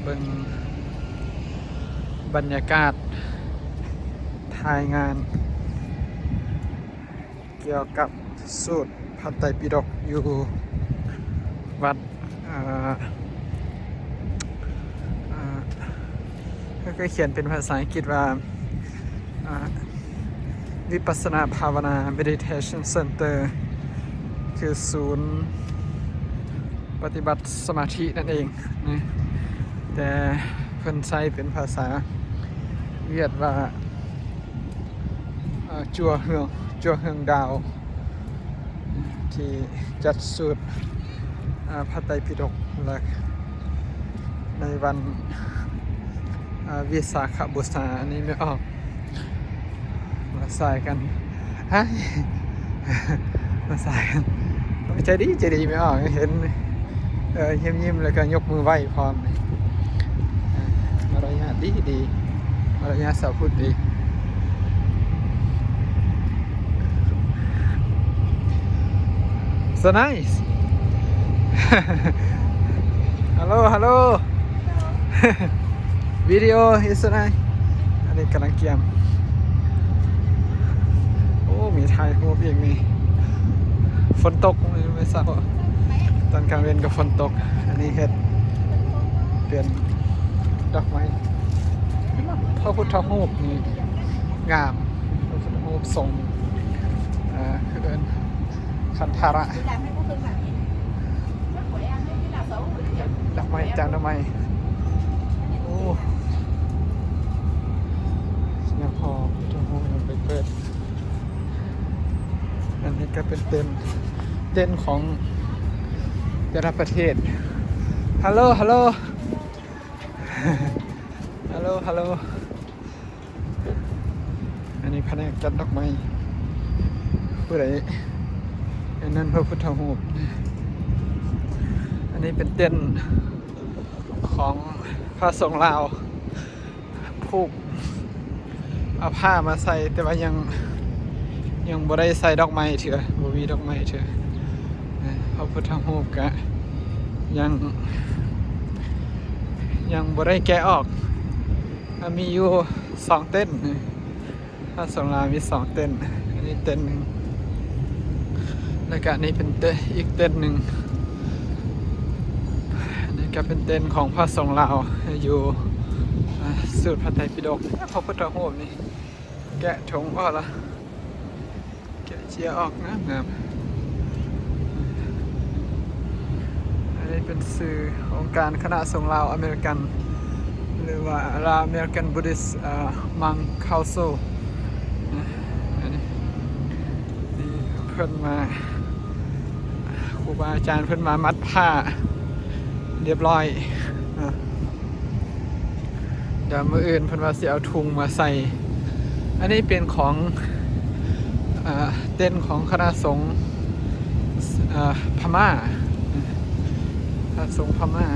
ເບິ່ງບັນຍາກາດຖ່າຍງານກ່ຽວກັບສູດພະໄຕປິດົກຢູ່ວັດ ເອີ ເອີ ເຂົາກໍຂຽນເປັນພາສາອັງກິດວ່າ ອ່າ ວິປັດສະນາພາວະນາ Meditation Center ຄືສູນປະຕິບັດສະມາທິນັ້ນເອງນະ, ແຕ່ເພິ່ນໃຊ້ເປັນພາສາຫວຽດວ່າ ເອີ ຈົວເຮືອງ ຈົວເຮືອງດາວ ທີ່ຈັດສູດ ອາ ພະໄຕປິດົກ ແລະ ໃນວັນ ອາ ວິສາຂະບູຊາ ອັນນີ້ແມ່ອອກມາສາຍກັນ ຮາຍ ມາສາຍກັນ ໃຈດີ ໃຈດີແມ່ອອກ ເຫັນ ເອີ ຍິ້ມໆ ແລ້ວກໍຍົກມືໄຫວ້ພ້ອມ. ອ່າ ມາລະຍາດດີດີ ມາລະຍາດຊາວພຸດດີ. So nice. Hello, hello. Video is so nice. ອັນນີ້ກຳລັງກຽມ ໂອ້ ມີຖ່າຍຮູບອີກນີ້. ຝົນຕົກມື້ເຊົ້າ ຕອນກາງເວັນກໍຝົນຕົກ. ອັນນີ້ເຮັດເປັນດອກໄມ້ ພະພຸດທະຮູບນີ້ງາມ ພະພຸດທະຮູບຊົງ ເອີ ຄືເອີ້ນ ຄັນທະລະ ດອກໄມ້ ຈານດອກໄມ້. ໂອ້ ຍັງພໍ ຍັງໄປເປີດ. ອັນນີ້ກໍເປັນເຕັນ ເຕັນຂອງແຕ່ລະປະເທດ. Hello, hello. Hello, hello. ອັນນີ້ພະແນກຈັດດອກໄມ້ ຜູ້ໃດ ອັນນັ້ນພະພຸດທະຮູບ. ອັນນີ້ເປັນເຕັນຂອງພະສົງລາວ ຜູກ ເອົາຜ້າມາໃສ່ ແຕ່ວ່າຍັງ ຍັງບໍ່ໄດ້ໃສ່ດອກໄມ້ເທື່ອ ບໍ່ມີດອກໄມ້ເທື່ອ. ພະພຸດທະຮູບກະຍັງ ຍັງບໍ່ໄດ້ແກະອອກ. ອ່າ ມີຢູ່ສອງເຕັນ ພະສົງລາວມີສອງເຕັນ ອັນນີ້ເຕັນໜຶ່ງ ແລ້ວກະອັນນີ້ເປັນເຕັນ ອີກເຕັນໜຶ່ງ. ອັນນີ້ກະເປັນເຕັນຂອງພະສົງລາວ ຢູ່ ອ່າ ສູດພະໄຕປິດົກ. ພະພຸດທະຮູບນີ້ແກະຖົງອອກລະ ແກະເຈ້ຍອອກງາມໆ. ອັນນີ້ເປັນຊື່ອົງການຄະນະສົງລາວອາເມລິກັນ ຫຼືວ່າ Lao American Buddhist ເອີ Monk Council ນະ. ອັນນີ້ ທີ່ເພິ່ນມາ ຄູບາອາຈານເພິ່ນມາມັດຜ້າຮຽບຮ້ອຍນະ. ດຽວມື້ອື່ນເພິ່ນວ່າຊິເອົາທຸງມາໃສ່. ອັນນີ້ເປັນຂອງ ເອີ ເຕັນຂອງຄະນະສົງ ເອີ ພະມ້າ ພະສົງພະມ້າ.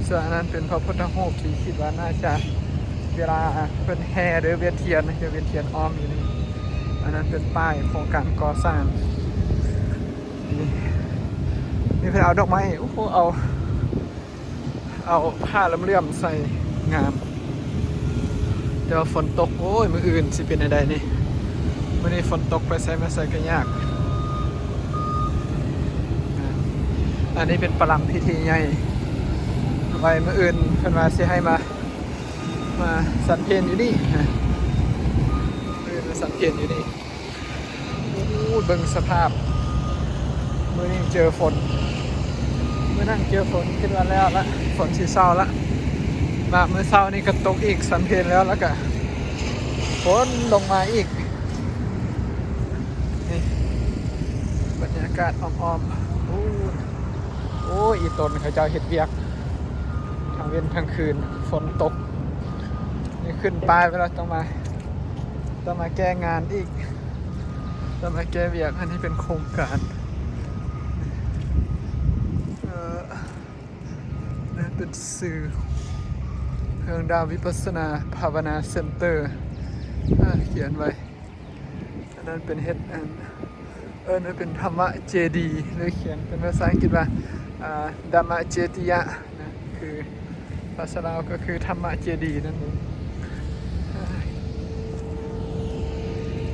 ສ່ວນອັນນັ້ນເປັນພະພຸດທະຮູບທີ່ຄິດວ່າໜ້າຈະ ເວລາເພິ່ນແຫ່ ຫຼື ວຽນທຽນ ຈະວຽນທຽນອ້ອມຢູ່ນີ້. ອັນນັ້ນເປັນປ້າຍໂຄງການກໍ່ສ້າງ. ນີ້ ນີ້ເພິ່ນເອົາດອກໄມ້ ໂອ້ໂຫ ເອົາ ເອົາຜ້າເຫຼື້ອມໆໃສ່ ງາມ. ແຕ່ວ່າຝົນຕົກ ໂອ້ຍ ມື້ອື່ນຊິເປັນແນວໃດນີ້? ມື້ນີ້ຝົນຕົກ ໄປໃສມາໃສກໍຍາກ. ອັນນີ້ເປັນປະລຳພິທີໃຫຍ່ ໄວ້ມື້ອື່ນເພິ່ນວ່າຊິໃຫ້ມາ ມາສັນເພນຢູ່ນີ້ ມື້ອື່ນມາສັນເພນຢູ່ນີ້. ໂອ້ ເບິ່ງສະພາບ ມື້ນີ້ເຈີຝົນ ມື້ນັ້ນເຈີຝົນ ຄິດວ່າແລ້ວລະ ຝົນຊິເຊົາລະ. ມາມື້ເຊົ້ານີ້ກໍຕົກອີກ ສັນເພນແລ້ວ ແລ້ວກະຝົນລົງມາອີກ. ນີ້ບັນຍາກາດອ້ອມໆ ໂອ້ ໂອ້ ອີ່ຕົນເຂົາເຈົ້າເຮັດວຽກທັງເວັນທັງຄືນ ຝົນຕົກ. ນີ້ຂຶ້ນປ້າຍໄປແລ້ວ ຕ້ອງມາ ຕ້ອງມາແກ້ງານອີກ ຕ້ອງມາແກ້ວຽກ. ອັນນີ້ເປັນໂຄງການ ເອີ ນັ້ນເປັນຊື່ເຮືອງດາວວິປັດສະນາພາວະນາເຊັນເຕີ ອ່າ ຂຽນໄວ້. ອັນນັ້ນເປັນເຮັດ ອັນ ເອີ້ນວ່າເປັນທຳມະເຈດີ ຫຼື ຂຽນເປັນພາສາອັງກິດວ່າ ອ່າ ດຳມະເຈຕິຍະນະ ຄື ພາສາລາວກໍຄືທຳມະເຈດີນັ້ນເອງ.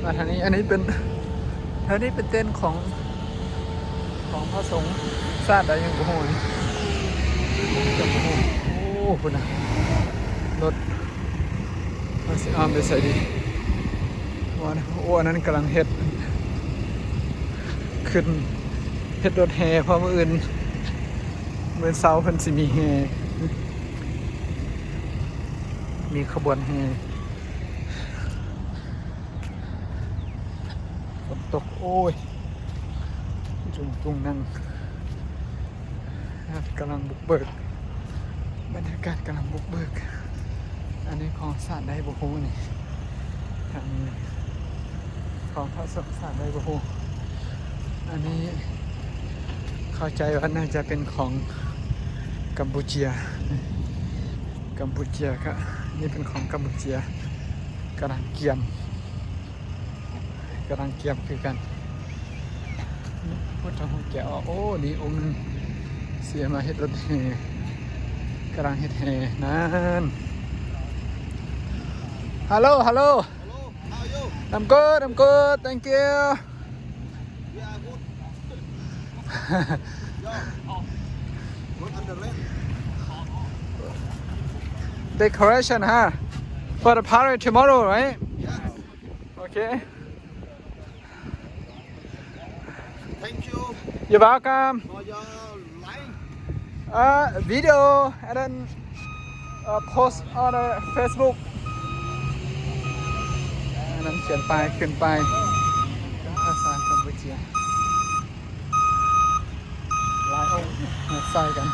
ມາທາງນີ້ ອັນນີ້ເປັນ ແຖວນີ້ເປັນເຕັນຂອງ ຂອງພະສົງຊາດໃດຍັງບໍ່ຮູ້ນີ້ ຍັງບໍ່ຮູ້. ໂອ້ ພຸ້ນນະ ລົດ ເຮົາຊິອ້ອມໄປໃສດີ? ວ່າ ໂອ້ ອັນນັ້ນກຳລັງເຮັດ ຂຶ້ນ ເຮັດລົດແຫ່ ເພາະມື້ອື່ນ ມື້ເສົາເພິ່ນຊິມີແຫ່ ມີຂະບວນແຫ່. ຝົນຕົກ ໂອ້ຍ ຈຸງໆ ນັ້ນ ກຳລັງບຸກເບີກ ບັນຍາກາດກຳລັງບຸກເບີກ. ອັນນີ້ຂອງຊາດໃດບໍ່ຮູ້ນີ້ ທາງນີ້ຂອງພະສົງຊາດໃດບໍ່ຮູ້. ອັນນີ້ເຂົ້າໃຈວ່າໜ້າຈະເປັນຂອງກຳປູເຈຍ ກຳປູເຈຍ ກະ ນີ້ເປັນຂອງກຳປູເຈຍ ກຳລັງກຽມ ກຳລັງກຽມຄືກັນ. ພຸດທະຮູບແກ້ວ ໂອ້ ນີ້ອົງໜຶ່ງ ເສຍມາເຮັດລົດແຫ່ ກຳລັງເຮັດແຫ່ນັ້ນ. Hello, hello. Hello, how are you? I'm good, I'm good, thank you. We are good. Yeah. Good on the rain. Decoration, huh? For the parade tomorrow, right? Yeah. Okay. Thank you. You're welcome. For your line. Uh, video and then, uh, post on the Facebook. ອັນນັ້ນຂຽນປ້າຍ ຂຶ້ນປ້າຍ ເປັນພາສາກຳປູເຈຍ. ຫຼາຍອົງ ເຮັດໃສ່ກັນ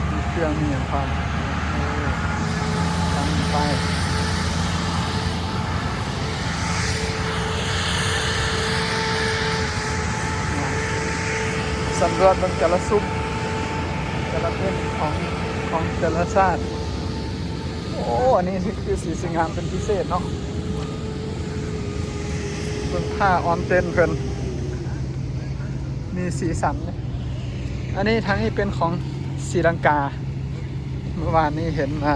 ມີເຄື່ອງມີຫຍັງພ້ອມ ເອີ ຕັ້ງໄປ. ສຳຫຼວດເບິ່ງແຕ່ລະຊຸມ ແຕ່ລະເຕັນຂອງ ຂອງແຕ່ລະຊາດ. ໂອ້ ອັນນີ້ຄືສີສວຍງາມເປັນພິເສດເນາະ. ເບິ່ງຜ້າອ້ອມເຕັນເພິ່ນ ມີສີສັນເດ້. ອັນນີ້ທາງນີ້ເປັນຂອງສີລັງກາ. ເມື່ອວານນີ້ເຫັນ ອ່າ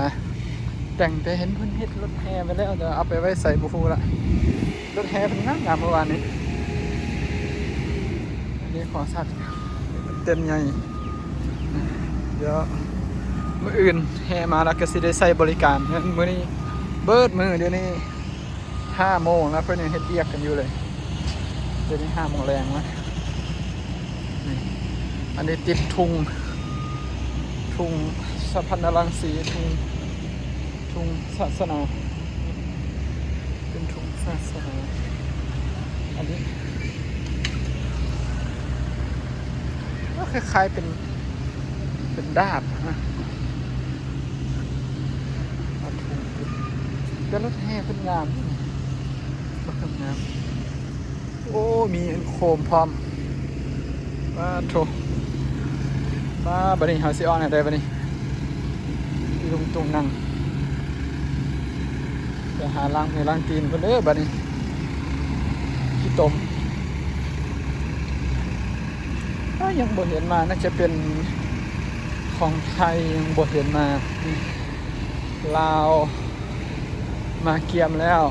ແຕ່ງ ແຕ່ເຫັນເພິ່ນເຮັດລົດແຫ່ໄປແລ້ວ ແຕ່ເອົາໄປໄວ້ໃສບໍ່ຮູ້ລະ. ລົດແຫ່ເພິ່ນງາມໆ ເມື່ອວານນີ້. ອັນນີ້ຂອງສັດ ເຕັນໃຫຍ່. ດຽວມື້ອື່ນແຫ່ມາແລ້ວກໍຊິໄດ້ໃຊ້ບໍລິການ. ມື້ນີ້ເບິດມື້ ດຽວນີ້ຫ້າໂມງແລ້ວ ເພິ່ນຍັງເຮັດວຽກກັນຢູ່ເລີຍ. ດຽວນີ້ຫ້າໂມງແລງແລ້ວ. ນີ້ ອັນນີ້ຕິດທຸງ ທຸງສະພັນນະລັງສີ ທຸງ ທຸງສາສະໜາ ເປັນທຸງສາສະໜາ. ອັນນີ້ກໍຄ້າຍໆ ເປັນ ເປັນດາບນະ ເອົາທຸງຂຶ້ນ. ແຕ່ລົດແຫ່ເພິ່ນງາມ ບັກງາມ. ໂອ້ ມີອັນໂຄມພ້ອມ. ປາໂທ້ ປາ ບັດນີ້ເຮົາຊິອອກແນວໃດບັດນີ້? ອີລຸງຕຸງນັງ ໄປຫາລ້າງມືລ້າງຕີນເພິ່ນເດີບັດນີ້. ຂີ້ຕົມ ປາ ຍັງບໍ່ເຫັນມາ. ໜ້າຈະເປັນຂອງໄທ ຍັງບໍ່ເຫັນມາ. ລາວມາກຽມແລ້ວ,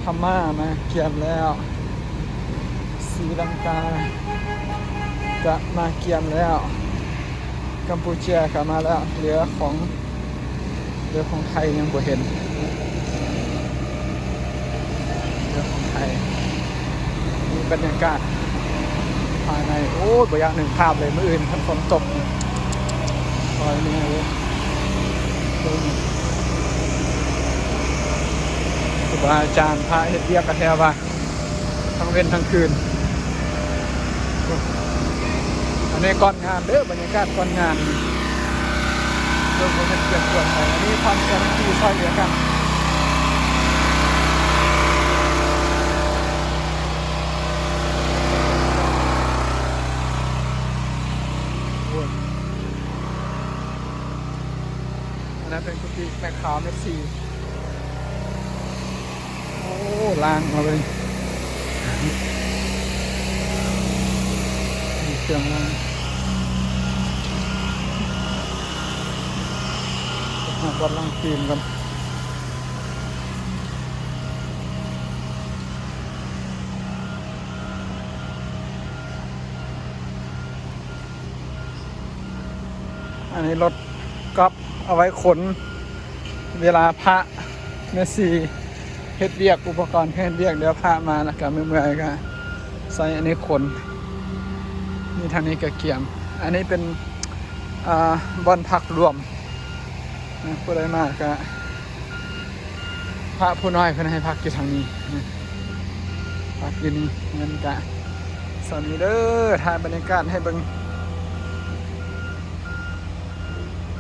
ພະມ້າມາກຽມແລ້ວ, ສີລັງກາກະມາກຽມແລ້ວ, ກຳປູເຈຍກະມາແລ້ວ, ເຫຼືອຂອງ ເຫຼືອຂອງໄທຍັງບໍ່ເຫັນ. ເຮືອຂອງໄທ ນີ້ບັນຍາກາດພາຍໃນ. ໂອ້ຍ ບໍ່ຢາກນຶກພາບເລີຍ ມື້ອື່ນຄັນຝົນຕົກນີ້ ໂອ້ຍ ແມ່ເອີຍ. ເບິ່ງ ຄູບາອາຈານພະເຮັດວຽກກະແທ້ວ່າ ທັງເວັນທັງຄືນ. ອັນນີ້ກ່ອນງານເດີ ບັນຍາກາດກ່ອນງານ. ເບິ່ງບໍ່ແມ່ນກວນໄປ ອັນນີ້ຄວາມສາມັກຄີຊ່ອຍເຫຼືອກັນ. ໂອ້ຍ ອັນນັ້ນເປັນກຸຕິແມ່ຂາວແມ່ຊີ. ໂອ້ ລ້າງມາເບິ່ງ ໂອ້ ເຄື່ອງວາງ ຫາວັດລ້າງຕີນກ່ອນ. ອັນນີ້ລົດກອບເອົາໄວ້ຂົນ ເວລາພະແມ່ຊີເຮັດວຽກ ອຸປະກອນເຮັດວຽກ ດຽວພະມາແລ້ວກະເມື່ອຍໆ ກະໃຊ້ອັນນີ້ຂົນ. ນີ້ທາງນີ້ກະກຽມ ອັນນີ້ເປັນ ອ່າ ບ່ອນພັກລວມນະ ຜູ້ໃດມາກະ ພະຜູ້ນ້ອຍເພິ່ນໃຫ້ພັກຢູ່ທາງນີ້ນະ ພັກຢູ່ນີ້. ເງິນກະສ່ຳນີ້ເດີ ຖ່າຍບັນຍາກາດໃຫ້ເບິ່ງ